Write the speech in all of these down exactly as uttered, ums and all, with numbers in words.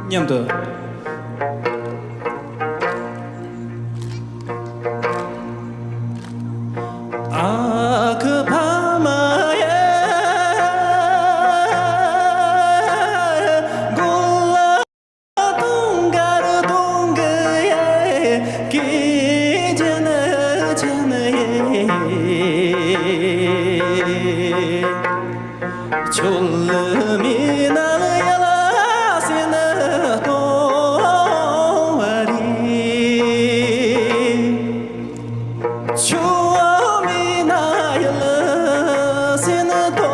མཉམ་དུ། ཨ་ཁུ་ཕ་མ་ཡ། གུ་ལ་དུང་དཀར་དུང་གི་ཡ། ཀི་ཅན་ཅན་ཡ། ཁྱོད་ལ་མི་ན་ལ་ཡ་ལ་སེ་ན་ཏོ་བ་རི། ཁྱོད་མི་ན་ཡ་ལ་སེ་ན་ཏོ་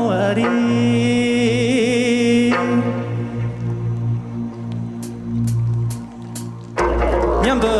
བ་རི། མཉམ་དུ།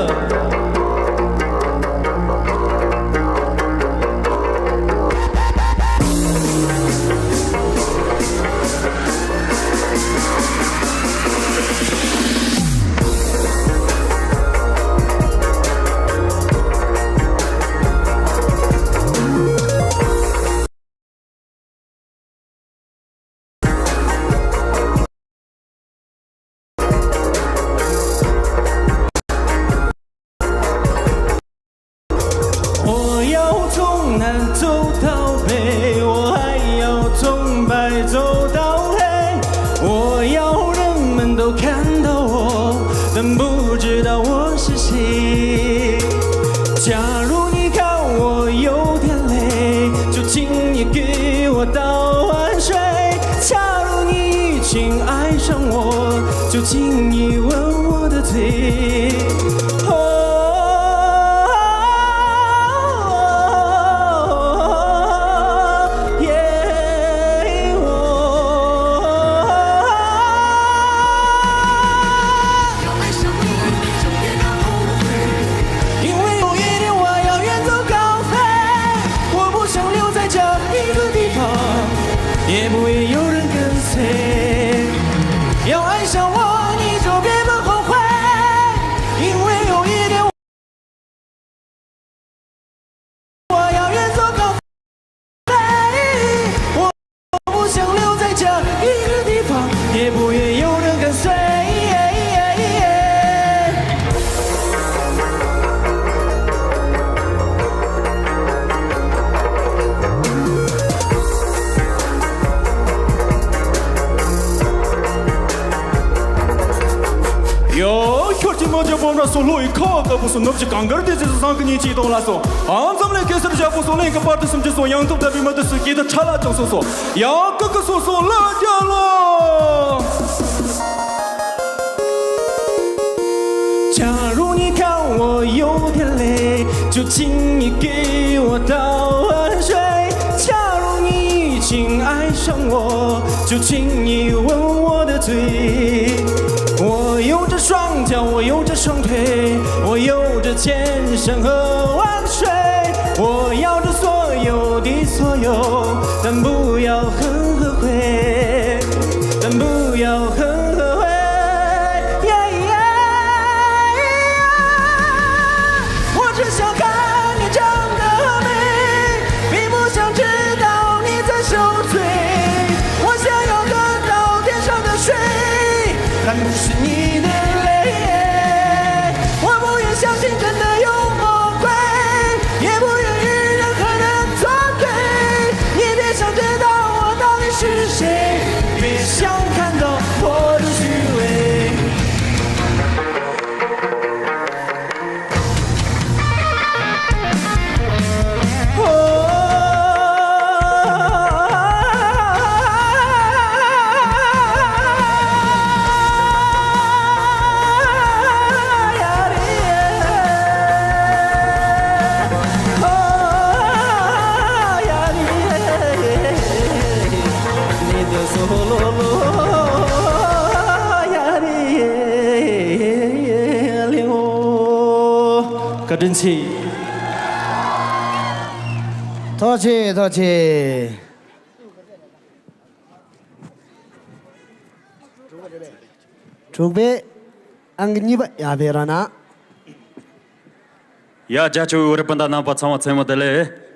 ཡོ། ཁྱོད་ཀྱི་མ་བྱོན་སྤོམ་ར་སོགས་ལྷོ་ཡི་ཁ་བ་དཀར་པོ་སོགས་ནུབ་ཀྱི་གངས་དཀར་ཏི་སེ་སོགས་བཟང་གི་ཉིན་གཅིག་གཏོང་ལ་སོགས། ཨང་ཙམ་ལས་གེ་སར་ཞབས་པོ་སོགས་གླིང་གི་པར་དུ་སུམ་ཅུ་སོགས་ཡང་ཐུབ་དམ་པའི་མ་དུ་སུ་སྐྱེ་དུ་ཁྲ་ལ་ཅང་སོགས་སོགས་ཡང་ཀི་ཀི་སོགས་སོགས་ལ་རྒྱ་ལོ། བཀའ་དྲིན་ཆེ། ཐུགས་རྗེ་ཆེ། ཐུགས་རྗེ་ཆེ། དྲུག་པའི་ཨང་གཉིས་པ་ཡར་ཕེབས་རོགས་གནང་། ཡ། རྒྱ་ཆེ་བའི་བོད་རིགས་སྤུན་ཟླ་རྣམ་པ་ཚང་མ་མཚན་མོ་བདེ་ལེགས།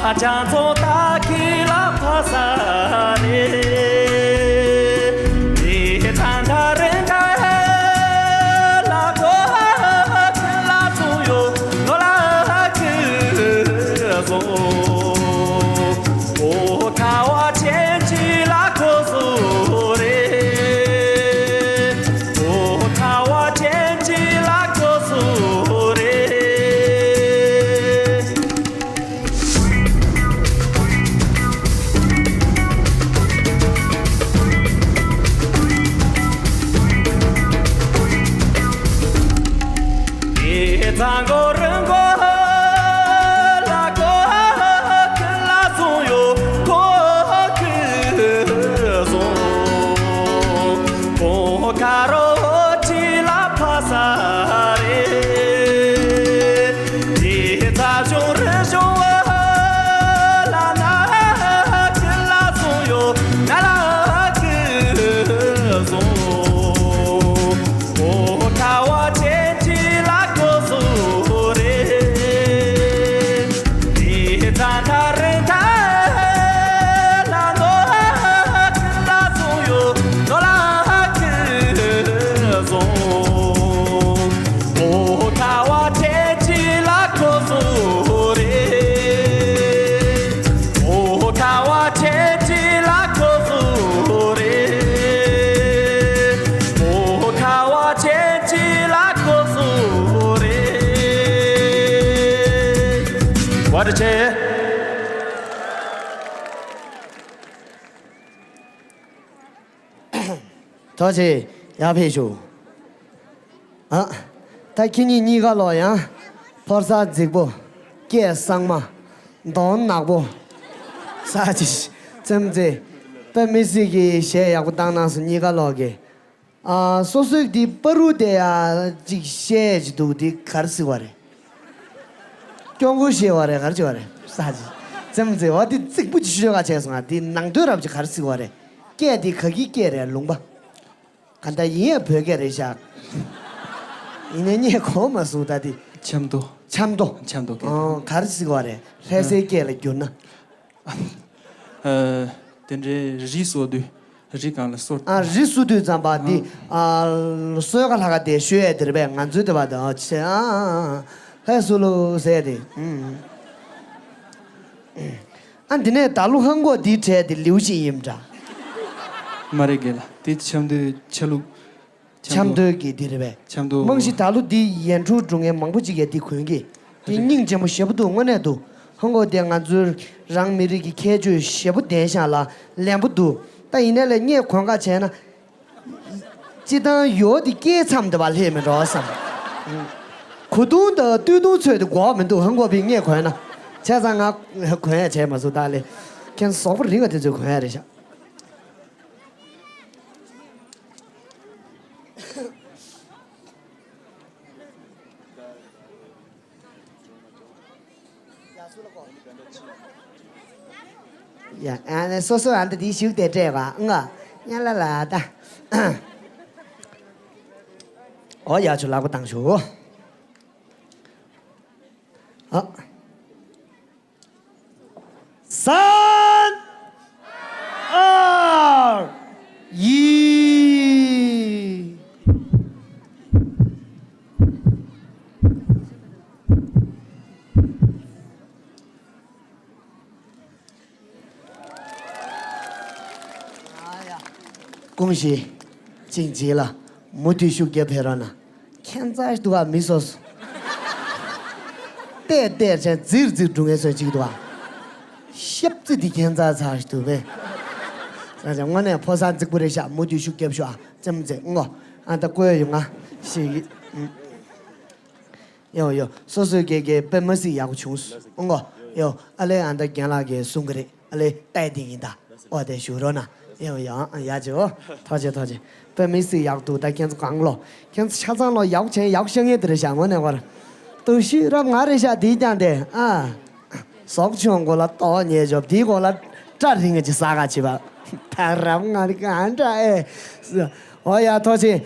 བཀའ་དྲིན་ཆེ། ཐུགས་རྗེ་ཆེ། ཡར་ཕེབས་ཤོག་ཨ། ད་ཁྱེད་གཉིས་གཉིས་ཀ་ལོག་ཡང་། ཕོ་གསར་རྫིག་པོ། སྐད་གཙང་མ། གདོང་ནག་པོ། ས་ཅིག་རྩེད་མོ་རྩེ། དཔེ་མི་སྲིད་ཀྱི་གཞས་ཡག་པོ་བཏང་གནང་སོང་གཉིས་ཀ་ལོག་གི་ཨ། སོ་སོའི་འདི་པ་རུ་དེ་ཡ་ཅིག་བཤད་ཅིག་འདུག་འདི་ག་རེ་ཟེར་བ་རེད། སྐྱོ་པོ་བཤད་པ་རེད། ག་རེ་བྱས་པ་རེད། ས་ཅིག་རྩེད་མོ་རྩེ་བ་འདི་རྫིག་པོ་ཅིག་ཤོད་ག་བྱས་སོང་ང་། འདི་ནང་དོན་རབ་ཅིག་ག་རེ་ཟེར་བ་རེད། སྐད་འདི་ག་གི་སྐད་རེད་ལུང་པ། ག་འདྲ་ཡིན་ཡང་བོད་སྐད་རེད་ཤག་ཡིན་ནའི་སྙད་གོ་མ་སོང་ད་འདི། ཆབ་མདོ། ཆབ་མདོ། ཆབ་མདོ་སྐད། ཨོ་ག་རེ་ཟེར་བ་རེད། ལྷ་སའི་སྐད་ལ་བསྒྱུར་ན། ཨ། དེ་འདྲའི་རི་གསོ་དུས་རི་སྒང་ལ་གསོ། ཨ་རི་གསོ་དུས་ཙམ་པ་འདི། ཨ། གསོལ་ཁ་ལྷ་ཁ་དེ་ཤོད་ཡས་དེ་རེད་པས། ང་ཚོའི་དེ་བ་དང་ཆེ། ཨ་ཨ་ཨ། ཧེ་སུ་ལུ་ཟེར་དེ། ཨ་འདི་ནས་ད་ལོ་ཧང་གོ་འདིའི་གྲས་དེ་ལིའུ་ཞིག་ཡིན་འདྲ། མ་རེད་དགེ་ལགས། དེ་ཆབ་མདོའི་ཆ་ལུགས། ཆབ་མདོའི་གི་འདི་རེད་པས། ཆབ་མདོ། རྨང་གཞི་ད་ལོ་འདི་ཡན་ཁྲུ་འགྲོ་མཁན་མང་པོ་ཅིག་གིས་འདི་གོན་གི། འདི་སྙིང་རྗེ་མོ་ཞེ་པོ་འདུག་དངོས་གནས་འདུག་ཧང་གོ་དེ་ང་ཚོའི་རང་མི་རིགས་ཀྱི་ཁྱད་ཆོས་ཞེ་པོ་ལྡན་ཤག་ལ་ལན་པོ་འདུག་ད་ཡིན་ནའི་ལས་སྙད་གོན་ག་བྱས་ན། སྤྱི་བཏང་ཡོ་དེ་སྐྱེས་མཚམས་དེ་བ་སླེབས་མི་འགྲོ་བསམ། གོས་ཐུང་དང་སྟོད་ཐུང་ཚོས་དེ་དགོས་མི་འདུག་ཧང་གོ་བའི་སྙད་གོན་ན། བྱས་ཙང་ང་གོན་ཡ་བྱས་མ་སོང་ད་ལས། ཁྱེད་ཟོག་པོ་རིང་བ་དེ་ཚོས་གོན་ཡ་རེད་ཤག་ཡ། ཨ་ནི་སོ་སོ་ཨ་འདི་འདི་ཞུགས་ཏེ་སྤྲད་པ་ང་། ཡ་ལ་ལ་ད། ཨོ་ཡ་ཆུ་ལག་པ་བཏང་ཞུ། ཨ། 三、二、一。 ཀུང་ཞི། ཅིང་ཅི་ལ། མུ་མཐུད་ཤུགས་རྒྱབ་ཕེབས་རོགས་གནང་། ཁྱད་མཚར་ཞིག་འདུག་ཨ། མི་སོ་སོ། བལྟས་བལྟས་བྱས་རྫིར་རྫིར་འགྲོ་མཁན་སོ་གཅིག་འདུག་ཨ། ཞབས་རྩི་འདི་ཁྱད་མཚར་ཚར་ཞིག་འདུག་པས། ས་ཆ་དངོས་གནས་ཕོ་གསར་རྫིག་པོ་རེད་ཤག་མུ་མཐུད་ཤུགས་རྒྱབ་ཤོག་ཨ། རྩེད་མོ་རྩེ་ངོ་། ཨ་ད་བཀོད་ཡོང་ང་ཞིག་ཨུམ། ཡོ་ཡོ། སོ་སོའི་དགེ་རྒན་དཔེ་མ་སྲིད་ཡག་པོ་བྱུང་སོང་ངོ་། ཡོ། ཨ་ལེ་ཨ་ད་རྒན་ལགས་ཀྱིས་གསུང་གི་རེད། ཨ་ལེ་ལྟ་ཡི་འདི་ཡིན་ད། ཨོ་དེ་ཞུ་རོགས་གནང་། ཡོ་ཡོ། ཨ་ཡ་ཇོ། ཐུགས་རྗེ་ཐུགས་རྗེ། དཔེ་མི་སྲིད་ཡག་འདུག་ད་ཁྱེད་ཚོ་གང་ལོ། ཁྱེད་ཚོ་ཆ་ཚང་ལོ་ཡག་པོ་བྱས་ཡག་པོ་ཤེས་ངེས་དེ་རེད་ཤག་དངོས་གནས་བར། ཏུ་ཤི་རབ་ང་རེད་ཤག་དེའི་ཀྱང་དེ་ཨ། ཟོག་ཆུང་གོ་ལ་ཏོག་ཉེ་ཇོབ་དེའི་གོ་ལ་སྐྲ་རིང་ངེ་ཅི་ས་ག་ཆི་བ། ད་རབ་ང་རི་ག་འདྲ་ཨེ། ཨོ་ཡ་ཐུགས་རྗེ།